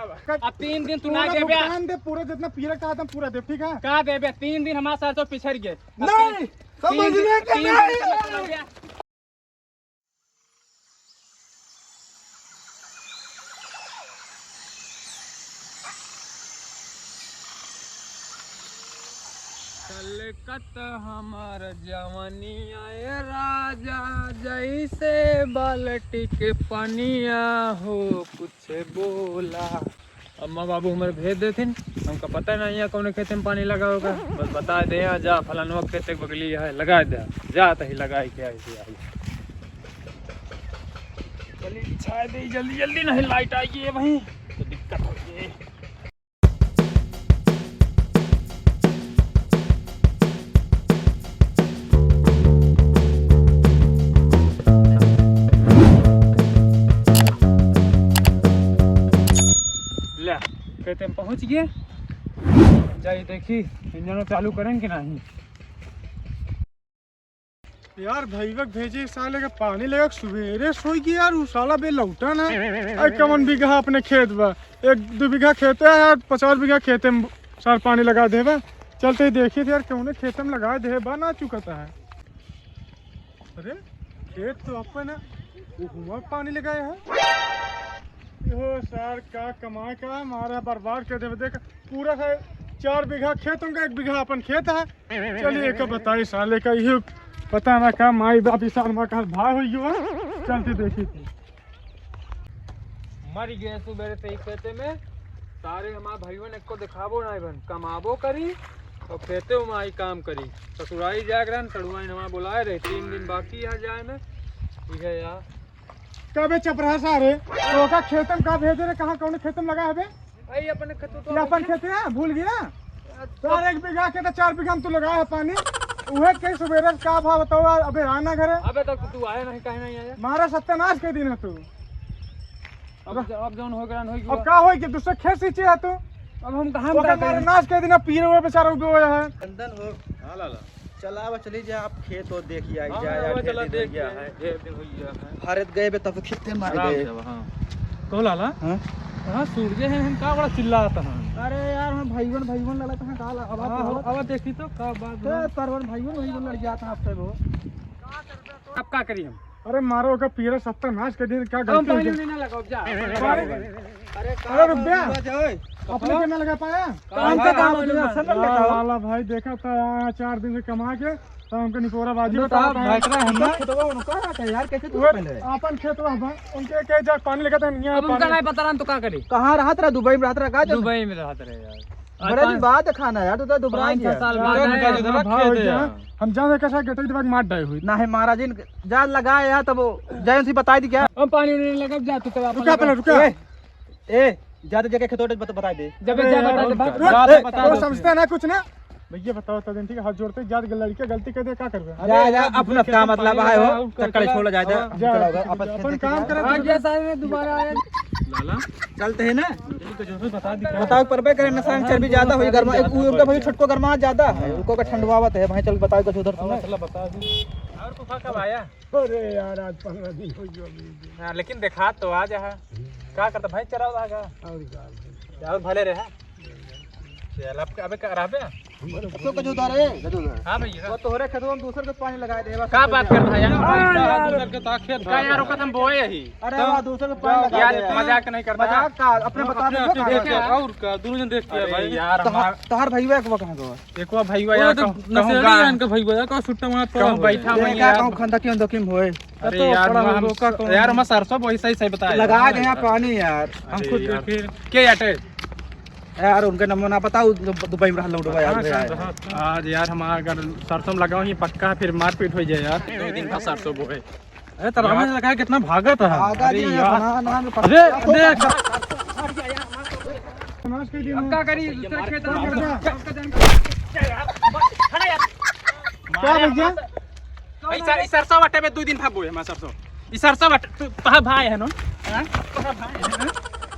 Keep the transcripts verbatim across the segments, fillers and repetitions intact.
अब तीन दिन तू ना पूरा देबे। भुगतान दे, पूरा जितना पीरक था, पूरा दे, ठीक है? का देबे? तीन दिन हमार सरसों पिछड़ गए। अब नहीं, तीन, तीन समझ दिन, में कि तीन नहीं? दिन कलकत हमार जवनिया ए राजा, जैसे बाल्टी के पनिया हो, कुछ बोला। अम्मा बाबू हमारे भेज देथिन, हमका पता नहीं है कौन खेते में पानी लगा होगा, बस बता दे, "यहाँ जा, फलानवा खेते के बगली है, लगा दे।" जा तही लगाई के आई, आई। चलिए, बिछाए दे जल्दी जल्दी, नहीं लाइट आई है वहीं तो दिक्कत हो गई। ले, खेते में पहुँच गए। जाइए देखी, इंजन चालू करें कि नहीं। यार, भैया के भेजे साले के पानी लगा, सुबेरे सोई गया यार, उ साला बे लौटा ना। अरे कवन बीघा अपने खेत बा, एक दो बीघा खेते है यार, पचास बीघा खेते में सार पानी लगा देबा। चलते ही देखी थे यार, कौने खेते में लगा देबा, ना चुकता है। अरे, खेत तो अपन है, वो हुआ पानी लगाया है। यो सार का कमाए का मारा बर्बाद कर देबे। देख, पूरा है चार बीघा खेत, उनका एक बीघा अपन खेत है। चलिए, एक बताई साले का, ये पता ना का माई बाप इस साल माँ का भाई हुई हुआ। चलते देखी थी। मर गए सुबेरे से ही खेते में। सारे हमार भाइयों ने को दिखाबो ना बन, कमाबो करी और खेते में आई काम करी। ससुराई जाए रहन, सड़ुआइन हमार बुलाए रहे, तीन दिन बाकी है जाए में। ठीक है यार। कबे चपराहा सारे, तो का खेतम का भेजे रे, कहाँ कौन खेतम लगा है बे? भाई, अपने खेत तो ये अपन खेत है, भूल गया? तो यार, एक बीघा के तो चार बीघा में तू लगा है पानी, उहे के सुबेरे से का भाव बताओ यार, अबे आना घरे। अबे, तब तू आया नहीं, काहे नहीं आया? मारा सत्यानाश कर दिन है तू। अब ज-, अब जौन हो गया, हो गया। अब का होई कि दूसरे खेत सींचे है तू? अब हम कहाँ ओकर बताए मारे करें? नाश कर दिन, पीरे हुए बेचारा उबे हुआ है। चंदन हो। हाँ लाला। चला, अब चली जा, आप खेत और देखी आई हाँ, जा, यार, अब ढेर चला दिन हो देख गया के, है। ढेर दिन हो गया है। भारत गए बे, तब तो खेते मार आराम गए। से अब, हाँ। कहो लाला? हाँ? हाँ, सूरजे हैं, हम का बड़ा चिल्लात हैं। अरे यार, हम भाईवन, भाईवन लड़त हैं, का ला-, अब आप हाँ, हो, अब देखी तो का बात ते बा। परवन भाईवन, भाईवन लड़ जात हैं आपसे वो। अब का करी हम? अरे मारो ओकर पीरा सत्यानाश कर दिन, का हम गलती हो पानी गई? नहीं ना लगाओ, जा। अरे, अरे रुक बे। अपने के ना लगा पाया? काम का काम है, तुम असल में बताओ। लाला भाई, देखा था यहाँ चार दिन से कमा के, तो हमको निपोरा बाजी अरे बताओ साहब, भाई। भाई, हम ना खेतवा उनका रहता है यार, कैसे तू वो पहले? अपन खेतवा बा, उनके के जा पानी लगा था, यहाँ अब उनका पानी। नहीं पता रहा तो का करी? कहाँ रहत रहा? दुबई में रहत रहा का? दुबई में रहत रहे यार। बड़ा दिन बाद खाना यार, तू तो दुबरा पाँच छह गया। साल बाद आए। भाव हो गया। हम जाने कैसा गटई दबा के मार डाए हुई। ना है महाराज जी, जा लगाए यार, तब वो जाए उनसे बताई दी क्या? हम पानी नहीं लगा, जा तू तो रुका पहले, रुका। ए, ए, जाते जाके खेतों बत-, बताई दे। जब अरे जा यार, बता दे, रुक, बता रुक, दे। ए, बता वो दे। समझता है ना कुछ ना। भैया बताओ तो दिन, ठीक है, हाथ जोड़ते, जात लड़के गलती कर दे, क्या करबे? जा, जा, अरे यार, अपना दूसरे का खेत में मतलब पानी है हो, लगा, उनका चक्कर चला। छोड़ जाए दे, हाँ, हम जा, चला, जा, अपन आज खेत जैसा देखा। है दोबारा आए। लाला, चलते हैं ना? यही तो जरूर बता दी। बताओ, परबे करे, नशा में चर्बी ज्यादा होई, गरमा, एक उनका भाई छोटको गरमा ज्यादा है, उनको का ठंडवावत है, भाई चल बताओ कुछ उधर से। चला, बता दी। और फूफा कब आया? अरे यार, आज पन्द्रह दिन हो गया अभी। हाँ, लेकिन देखा तो आ जा। का करता भाई, चराव लागा। और का? यार, भले रहे। चल, अब अबे का रहबे? तो कुछ उधार है, कुछ उधार। हाँ भैया। वो तोहरे खेतवा में दूसर के पानी लगाए दे, बस का बात कर रहा है यार? हाँ, यार। दूसर के तो खेत का यार, ओकर हम बोए ही। अरे तो वाह, दूसर के पानी लगा यार, दे। मजाक नहीं करना। मजाक का, अपने बता अपने दे, अपने का देख बात के, है? और का, दोनों जन देख के अरे भाई। यार, तोहार, हमार तोहार भैया के वो कहाँ गवा? एको भैया वो यार, तो कहूँ, कहूँ नशेड़ी गा-, है इनके भैया, का सुट्टा मार पड़ा कहूँ हुआ है। बैठा देखा, हुआ यार। कहूँ खंदकी उंदकी में होए। अरे तो यार, पड़ा हम, हुआ का कहूँ? यार, हम सरसों वही सही, सही बताया लगा यार। दे यहाँ पानी यार। हम अरे खुद यार। देखे। के याटे? यार, उनका नंबर ना पता, उ दु-, दुबई में रहा लौटवा यार, हाँ, भैया। हाँ, हाँ। आज यार, हमारा अगर सरसों में लगाओ ही पक्का, फिर मारपीट हो जाए यार। दो दिन का सरसों बोए। अरे, तरावे यार। लगा है, कितना भागत है। आगा अरे जी, यार। बना, ना, ना, अरे, पकड़। देख। अब का करी, दूसरा खेत में क्या भैया? भाई, सर, ई सरसों बाटे में दो दिन भागो है, हमारा सरसों। ई सरसों बाटे, तू, तोहार भाई है नो? हाँ? तोहार भाई है नो?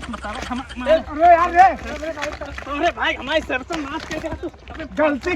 बताओ, हम, हम, अरे यार रे। अरे भाई, हमारी सरसों नाश कर दिया तू। अबे गलती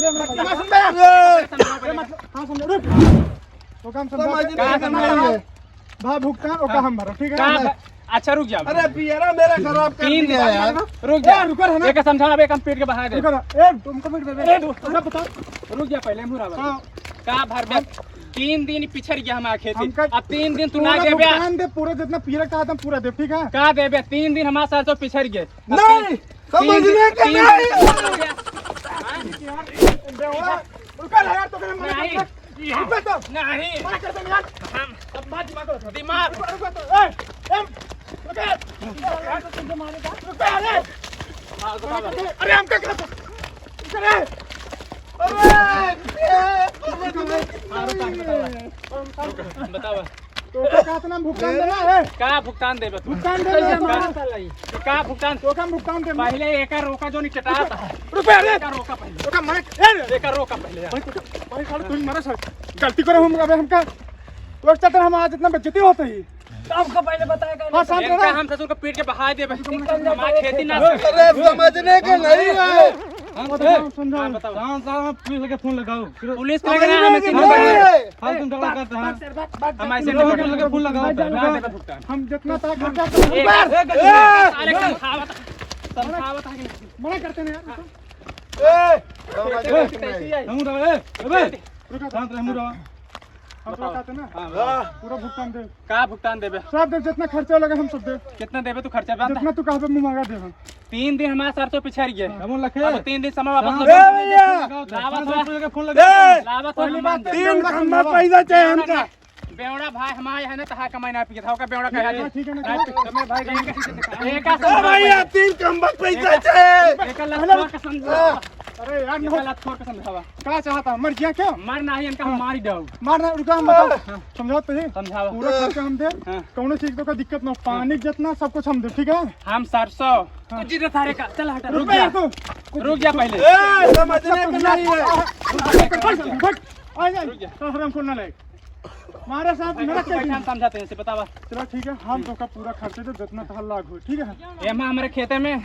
अरे, अरे, अरे, अरे, हाँ, समझ, रुक। तो काम समझा समझ के नहीं, समझ नहीं। भा भुगतान, ओका हाँ। हम भरो, ठीक है? का भ-, अच्छा, रुक जा। अरे, पियरा मेरा खराब कर तीन दिया यार। रुक जा। ए, रुको ना। एक समझा, अब एक हम पीट के बहा दे। रुको ना। ए, तुमको पीट दे, ए, रुक। रुक जा, पहले मुरा बता। हाँ। का भर बे? तीन दिन पिछड़ गया हमारा खेती। हमका अब तीन दिन तू ना पूरा देबे। भुगतान दे, पूरा जितना पीरा का था, पूरा दे, ठीक है? का देबे? तीन दिन हमारा सरसों पिछड़ गए। नहीं, तीन दिन, समझने का तीन नहीं। दिन पिछड़ गया। हाँ? रुको ना यार, तो फिर मना नहीं। कर दे। रुको तो। नहीं। मना कर दे यार। हम अब बात दिमाग में रखो। दिमाग। रुको, रुको तो। ए, ए, रुको। रुको, अरे। हाँ, बताओ। अरे, हम क्या करते? रुको रे। अरे, ये, हाँ, बताओ, बताओ। बताओ। तो का, का इतना भुगतान देना है? का भुगतान देबे तू? भुगतान देना है। का, का भुगतान? तो का भुगतान देना? पहले एकर रोका जो नहीं चटाता है। रुपया रे। एकर रोका पहले। तो का मैं, ए रे। एकर रोका पहले यार। भाई, तो का, भाई, साले तू ही मारा सर। गलती करो हम, अबे हमका, तो चलते हम आज इतना बेइज्जती होता ही। तो हमको पहले बताया का हाँ, नहीं? शांत इनका रहो। हम ससुर को पीट के बहा देबे। निकल जा, हमारी खेती ना अरे, समझने का नहीं है। हम बताओ, समझाओ। हाँ, बताओ। कहाँ साहब, पुलिस लगे फोन लगाओ। पुलिस के लगे ना, हम ऐसे नहीं नहीं। करेंगे। फालतू झगड़ा करते हैं। हम ऐसे नहीं करेंगे। पुलिस लगे फोन लगाओ। ना देबे भुगतान। हम जितना तक खर्चा ए, ए, अरे, समझावत, समझावत है कि नहीं? मना करते नहीं यार। ए, समझ नहीं। हम रहे, अबे, रुको। शांत रहे, हम रहे। हम बताओ। बताते ना। हाँ, बताओ। पूरा भुगतान दे। का भुगतान देबे? सब दे, जितना खर्चा लगे हम सब दे। कितना देबे तू खर्चा बता? जितना तू कहबे मुँह मांगा दे हम। तीन दिन हमारा सरसों पिछड़ गए। कमल लखे। अब तीन दिन समय वापस हाँ। लो। ए भैया। लावत हो। फोन लगा। ए। लावत हो। पहली बात, तीन खंबा पैसा चाहिए हमका। बेवड़ा भाई हमारे है ना, तहा कमाई ना पिए था, ओका बेवड़ा कहा दे। ठीक है ना, ठीक है। तुम्हें भाई, एक, एक, ए भैया, तीन खंबा पैसा चाहिए। एक लत खोर कसम। अरे यार, एक लत खोर कसम खावा। का चाहता? मर गया क्या? मर नहीं, इनका हम मार ही दो। मार ना, रुका, हम बताओ। हाँ। समझाओ तो ही। समझाओ। पूरा खर्चा हम दे। हाँ। कौनो चीज का दिक्कत ना हो। पानी जितना सब कुछ हम दे, ठीक है? हम सरसों। हाँ। तू जिधर थारे का, चल हटा। रुक रुक जा। जा तू। रुक जा पहले। ए, समझने का नहीं है। हट, हट। आ जा। रुक जा। तो हराम खोलना लायक। मारे साहब, मेरा बैठा, हम समझाते हैं, इसे बतावा। चलो ठीक है, हम तो का पूरा खर्चा दे, जितना तहार लाग हो, ठीक है? एमा हमारे खेते में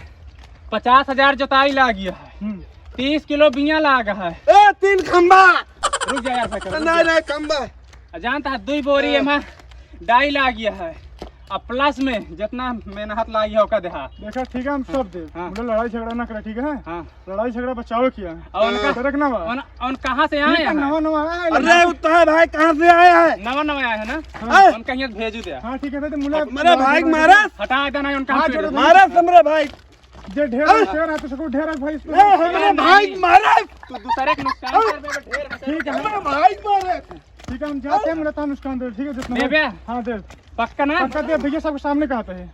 पचास हजार जोताई लागी है, हम्म। तीस किलो बिया लाग है। ए, तीन खंबा। रुक जा यार, भाई, रुक नहीं, जा। नहीं, खंबा। आ, जानता है, दुई बोरी हाँ। एमा डाई लागी है, आ plus में जितना मेहनत लागी है, ओका देहा। देखा, ठीक है, हम सब दे। हाँ। बोले, लड़ाई झगड़ा ना करे, ठीक है? हाँ। लड़ाई झगड़ा बचाओ किया। और उनका, डरक ना बा। उन, उन कहाँ से आए ठीक है, हैं? नवा, नवा आया है। अरे, उत्ता है भाई, कहाँ से आया है? नवा, नवा आया है ना? हाँ। उनका यहाँ भेजू दे। हाँ, ठीक है, तो मुला-, मेरे भाई मारा। हटा देना, उनका हाँ, हाथ जोड़ दे। मारा हमरे भाई। जे ढेर हाँ। शेर है, तो सबको ढेर है भाई, इसको ए, हमरे भाई मारा। तू दूसरे के नुकसान कर दे, ढेर में से ठीक है। हमरे भाई मारा। ठीक है, हम जाते हैं, मुला, तहार नुकसान दे, ठीक है, जितना देबे? हाँ, दे। पक्का ना? पक्का दे, भैया, सबके सामने कहा पे है।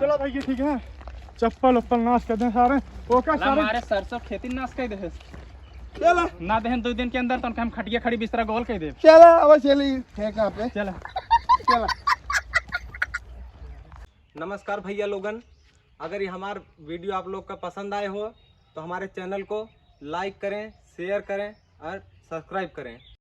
चला भैया, ठीक है, चप्पल उप्पल नाश कर दे सारे। ओका सारे हमारे सरसों खेती नाश कर दे। चला। ना देहन दो दिन के अंदर तो हम खटिया खड़ी बिस्तरा गोल कर दे। चला, अब चली, फेंका पे। चला। चला। नमस्कार भैया लोगन, अगर ये हमार वीडियो आप लोग का पसंद आए हो तो हमारे चैनल को लाइक करें, शेयर करें और सब्सक्राइब करें।